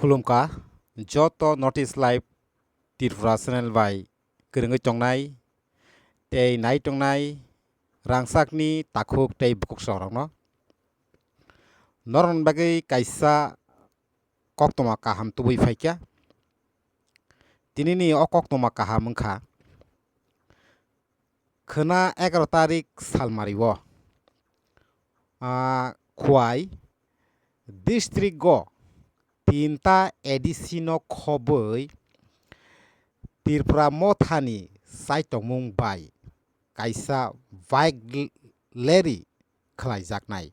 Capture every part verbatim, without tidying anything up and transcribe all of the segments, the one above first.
Khulumkha, joto North East Live Tripura channel bai kwrwngwi tongnai tei nai tongnai rangchakni takhuk tei bukhuk chwrairokno. Norokni bagwi kaisa koktwma kaham tubui phaikha. Tinini o koktwma kaham wngkha, khwna egaroh tarik salmario, ah, Khwai district o tinta A D C no khobwi Tripura Mothani chaitokmung bai kaisa bike rally khlaijaknai.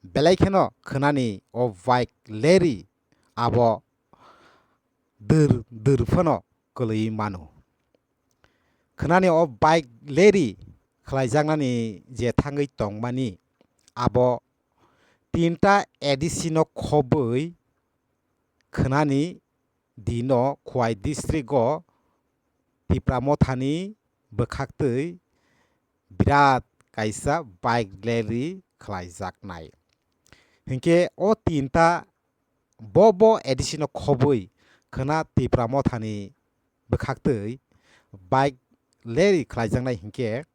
Belai kheno khwnani o bike rally abo dwr dwr phano kwlwi mano. Khwnani o bike rally khlaijaknani je thangwi tongmani, abo tinta A D C no khobwi khwnani dino Khwai district o Tipra Mothani bwkhaktwi birat kaisa bike rally khlaijaknai. Hinkhe o tinta bo bo A D C no khobwi khwna Tipra Mothani bwkhaktwi bike rally khlaijaknai hinkhe,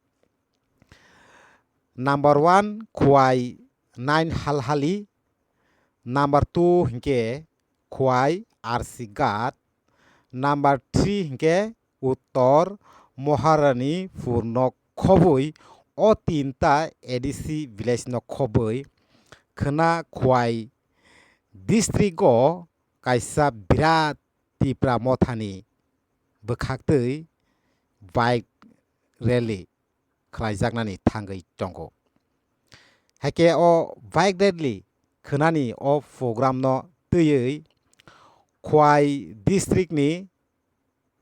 number one Khwai nine Halhali, number two hinkhe Khwai R C Ghat, number three hinkhe Uttor Moharani Purno khobwi o tinta A D C village no khobwi khwna Khwai district o kaisa birat Tipra Mothani bwkhaktwi bike rally khlaijaknani thangwi tongo. Haikhe o bike rally khwnani o program no twiwi Khwai district ni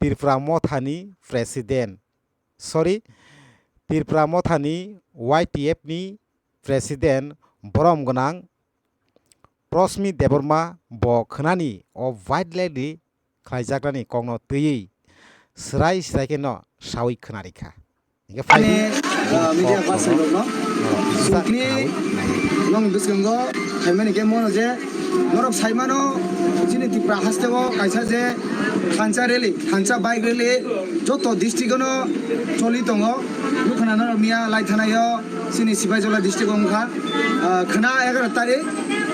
Tripura Mothani president, sorry, Tripura Mothani Y T F ni president borom gwnang Prosmi Debbarma bo khwnani o bike rally khlaijaknani kokno twiwi swrai swrai kheno sawi khwnarikha. Hinkhe phai Ani, di, uh, media person rokno. Sukni nong bwskango phaimani khe mono je norok saimano chini Tripura hasteo kaisa je thansa rally, thansa bike rally joto district-o no choli tongo. Nukhana norok miya lai thanaio chini Sibaijola district-o wngkha. Ah, khwna egaroh tarik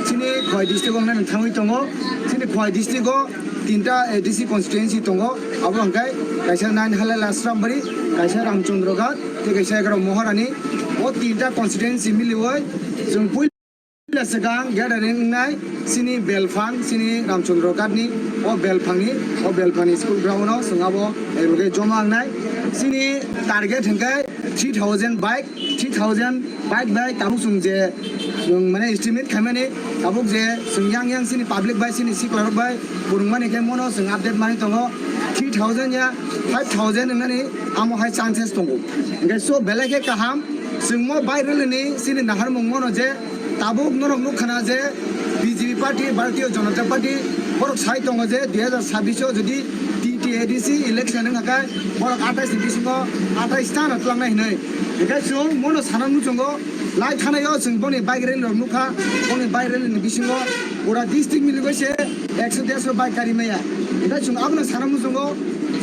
chini Khwai district-o wngnani thangwi tongo. Chini Khwai district-o tinta A D C constituency tongo. Abo hwnkhe kaisa nine Halal Asrambari, kaisa Ramchandra Ghat, tei kaisa egaroh Moharani. O tinta constituency miliwi chwng puila Puila swkang gathering wngnai chini belphang, chini Ramchandra Ghat ni o belphang ni, o belphang ni school ground o chwng abo ekloge joma wngnai. Chini target hwnkhe three thousand bike, three thousand bike bai tabuk chwng je chwng mane estimate khaimani, tabuk je chwng yang yang chini public bai, chini sikla rok bai phwrwngmani khe mono chwng update manwi tongo, three thousand ya five thousand wngnani amo hai chances tongo. Hwnkhe so belai khe kaham, chwng mo bike rally ni chini naharmung mono je, tabuk norok nukha na je B J P party, Bharatiya Janata Party, borok sai tongo je dui hazar sabbish o jodi T T A D C election wngkha khe borok atais ni bisingo atais ta no twlangnai hinwi. Hinkhe chwng mono sana muchungo lai thanaio chwng boni bike rally rok nukha, boni bike rally ni bisingo pura district miligwi se ekso derso bike kari maya. Hinkhe chwng abono sana muchungo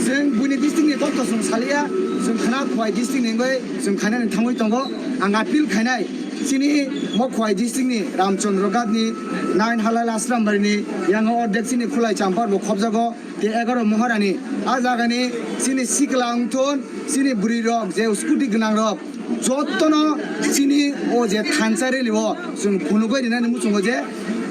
chwng buini district ni kokto chwng saliya, chwng khwna Khwai district ni wngwi chwng khainani thangwi tongo. Ang appeal khainai chini mo Khwai district ni Ramchandra Ghat ni nine Halal Asrambari ni yango ordek chini Khulai Champar bo khobjago, tei egaroh Moharani. A jaga ni chini sikla wngthun, chini bwrwi rok je scooty gwnang rok jotto no chini o je thansa rally o chwng phunugwi rinani muchungo je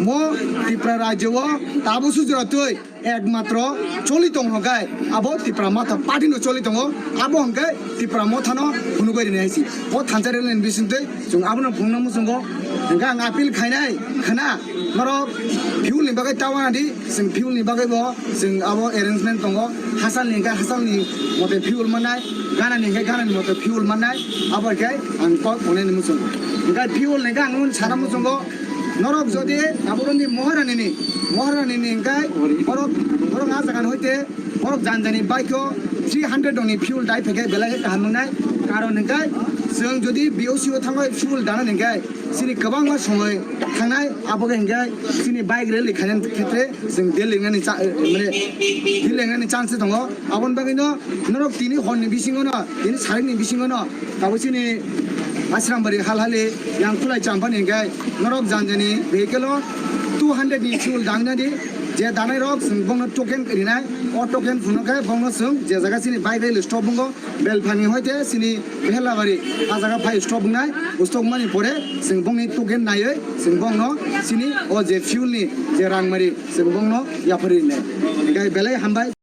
mo Tripura rajyo o tabuk sujura twi ekmatro choli tongo hwnkhe abo Tipra Motha party no choli tongo, abo hwnkhe Tipra Motha no phunugwi rinai hai se. O thansa rally ni bisingtwi chwng abono phunukna muchungo, hwnkhe ang appeal khainai khwna norok fuel ni bagwi ta wana di, chwng fuel ni bagwi bo chwng abo arrangement tongo, hachal ni hwnkhe hachal ni mote fuel mannai, gana ni hwnkhe gana ni mote fuel mannai, abo hai khe ang kok hwnwi muchungo. Hwnkhe fuel ni hwnkhe ang nung sana muchungo, Norok jodi aboroni Moharani ni, Moharani ni hwnkhe borok, borok a jaga ni hoite borok jani jani bike o three hundred ni fuel dai phaikhe belai khe kaham wngnai. Karon hwnkhe chwng jodi B O C o thangwi fuel dana hwnkhe chini kwbangma somoi thangnai, abo khe hinkhe chini bike rally khainani khetre chwng del lengnani cha-, mane del lengnani chance tongo. Aboni bagwino norok tini horni bisingono, tini sarikni bisingono tabuk chini Asrambari halhali yang khulai champani hinkhe norok janjani vehicle o two hundred ni fuel dangnani je danairok chwng bongno token rinai, o token phunukhe bongno chwng je jaga chini bike rally stop wngo, Belphani hoite chini Bhelabari a jaga phai stop wngnai, stop wngmani pore chwng bongni token naiwi chwng bongno chini o je fuel ni je rangmari chwng bongno yapharwi rinai. Hinkhe belai hambai